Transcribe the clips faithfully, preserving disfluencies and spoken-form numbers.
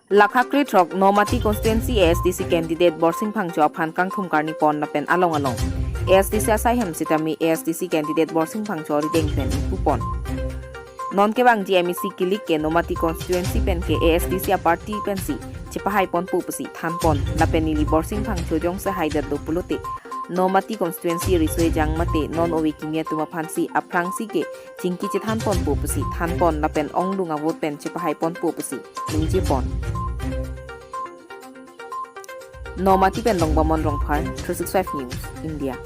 Lakha krethrok Nomati constituency A S D C candidate Borsing Phangcho aphan kangthum karni pon lapen along along A S D C asai hem sitame A S D C candidate Borsing Phangcho arideng pen ingpu pon. Non kevangji M A C kilik ke Nomati constituency pen ke A S D C aparty pensi chepahai ponpo pusi than pon lapen neli Borsing Phangcho jongsi haidetlo pulote Nomati constituency riso ejang mate non ove kimi atum aphansi aphrangsi ke chingki chethan ponpo pusi than pon lapen ongdung avote pen chepahai ponpo pusi ningje pon. Nomati pen Dongbamon Rongphar, three six five News, India.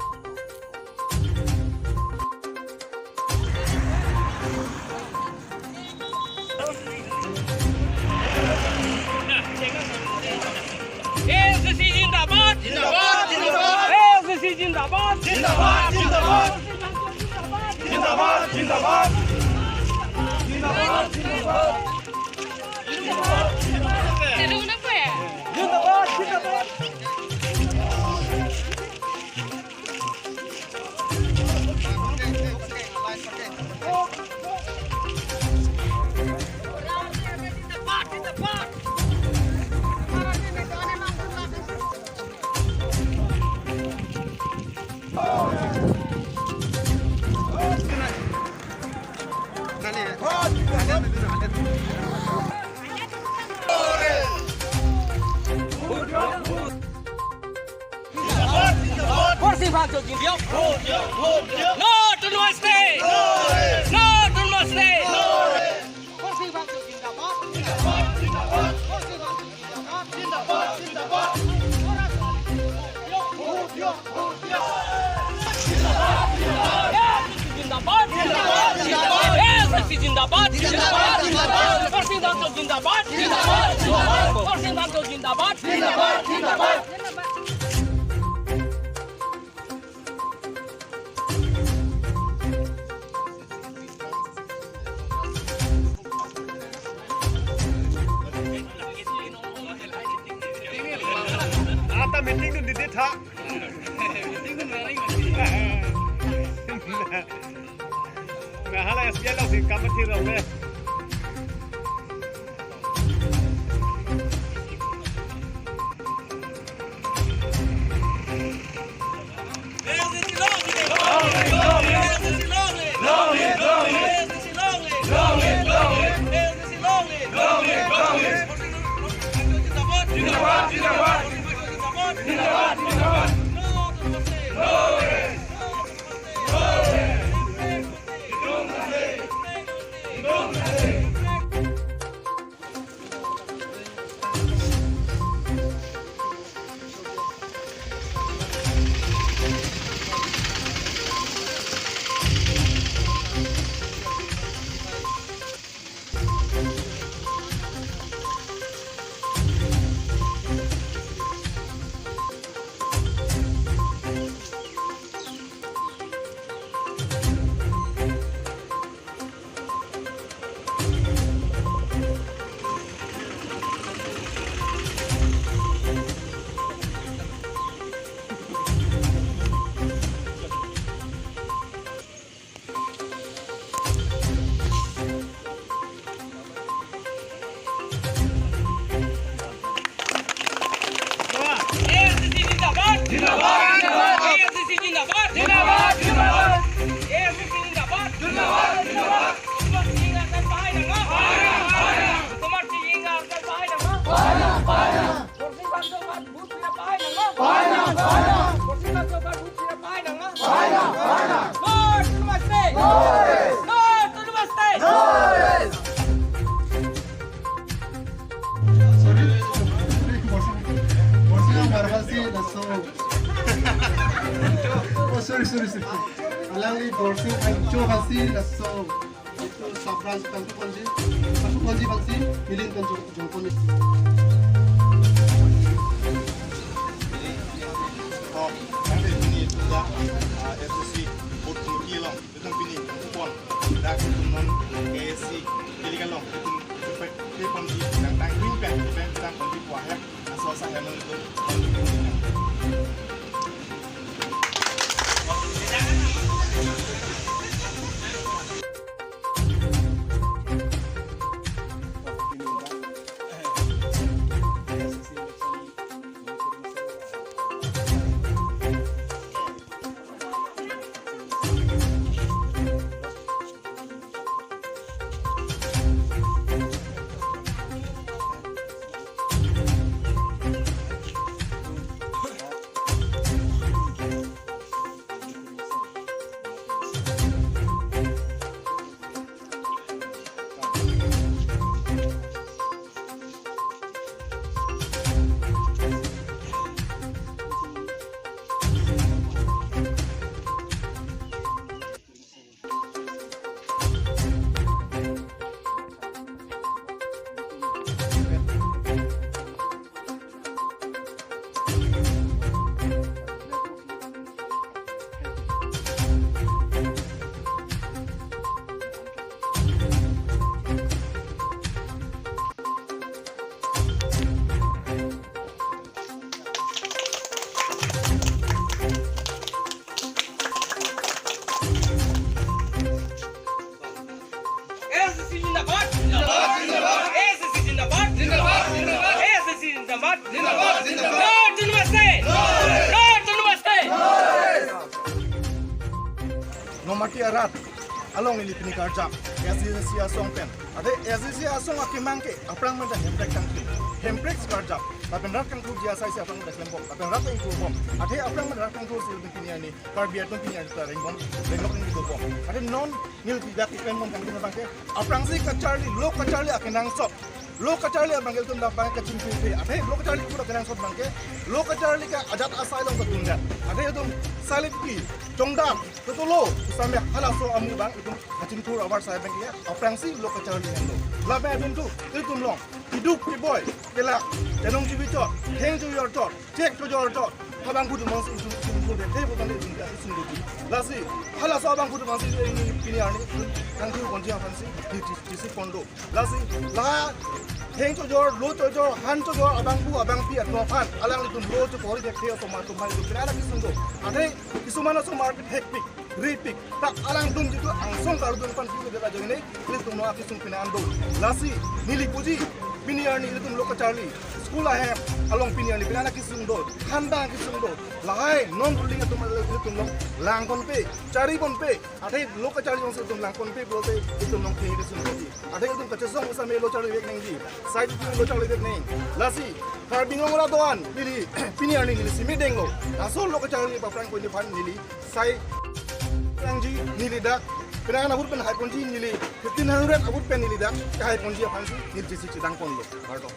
A S D C zindabad! Zindabad, zindabad! A S D C zindabad! Zindabad, zindabad! Zindabad, zindabad! Zindabad, zindabad! Zindabad, zindabad! Borsing Phangcho zindabad! No to Nomati State! No to Nomati State! Borsing Phangcho zindabad! Borsing Phangcho zindabad! Zindabad! Zindabad! Zindabad! Zindabad! Zindabad! Borsing Phangcho zindabad! Zindabad! Borsing Phangcho zindabad! Zindabad! Zindabad! Ata meeting dun didi tha. Meeting dun nang ring mati. Meeting dun nang ring mati. Mehala S B I alongsi kam thir rong le. A S D C zindabad! Zindabad! A S D C zindabad! Zindabad! Zindabad! A S D C zindabad! Zindabad! Zindabad! Hukumat chingki ingkar pahai nangma! Hukumat chingki ingkar pahai nangma! Pahai nang, pahai nang! Borsing Phangcho aphan vote pira pahai nangma! Pahai nang, pahai nang! Borsing Phangcho aphan vote pira pahai nangma! Pahai nang, pahai nang! No to Nomati State! No rest! No to Nomati State! No rest! Sorry, sorry, Borsing, Borsing Phangcho aphansi laso. Oh, sorry, sorry, sorry. Alangli Borsing Phangcho aphansi laso. Itu sub-branch Tangsuponji, Tangsuponji aphansi, Milin Tangsu, Jongpon. Oh, yang ini sudah, ah, S D C Board Committee along. Itum pini pon dak itum non K S C kilik along itum ipet pe ponji nangtang ring pen pen tang ponji pu ahem aso sa hem itum. জিন্দাবাদ, জিন্দাবাদ, জিন্দাবাদ। এ S D C জিন্দাবাদ, জিন্দাবাদ, জিন্দাবাদ। এ S D C জিন্দাবাদ, জিন্দাবাদ, জিন্দাবাদ। No to Namaste! No to Namaste! Nomati arat along neli pini karjap S D C asong pen. Athe S D C asong akemang ke aphrang menta Hemprek tangki, Hemprek karjap. Lapen rat kangthur ji asai si aphrang menta klembom, lapen rat ingkurbom. Athe aphrang menta rat kangthur si pini arni Karbi atum pini arni ta rengbom, rengbom, rengbom. Athe non neli pibak klembom kangthur abangke, aphrangsi kacharli, lo kacharli akenangsot. Lo kacharli abang ilitum dak abang kachingthur the. Athe lo kacharli pura kenangsot abangke, lo kacharli ke ajat asai along kedun dan. Athe itum silently, chongdam, totolo, sampai halaso amu abang itum kachingthur avarsai abangke, aphrangsi lo kacharli henlo. Lapen itum tu, itum along, kiduk kiboi, kelak, chenong chibi chot, theng chojor chot, chek chojor chot, abangphu atum alongsi itum, itum, itum, the, the, itum, itum, itum, itum, itum. Lasi, halaso abangphu atum alongsi, eh, pini arni, kangthur ponji aphansi, di, di, disi pondo. Lasi, la, theng chojor, lo chojor, han chojor, abangphu, abangpi, atum aphan, alanglitum lo chojor, the, the, osomar atum aphan, itum, pini anak kisung do. Athe, kisung mana osomar, hekpik, ripik. Ta alangtum jitu angsong kardom aphan piu dela jongine, ilitum no akisung pini an do. Lasi, neli puji, pini arni ilitum lo kacharli, school ahem along pini arni, pini an akisung do, handa akisung do. Lahai, non ruling atum ilitum along langponpe, chariponpe, athe lo kacharli alongsi itum langponpe pulote itum along ke kisung do. Athe itum kachesong usame lo charli vek nangji, side view lo charli vek nang. Lasi, Karbi Anglong arat do-an, neli, pini arni neli simi denglo. Laso lo kacharli paphrang ponji aphan neli sai nangji neli dak, penang ahut pen hai ponji neli, fifteen hundred ahut pen neli dak, hai ponji aphansi neli disi chedang ponlo. Kardom.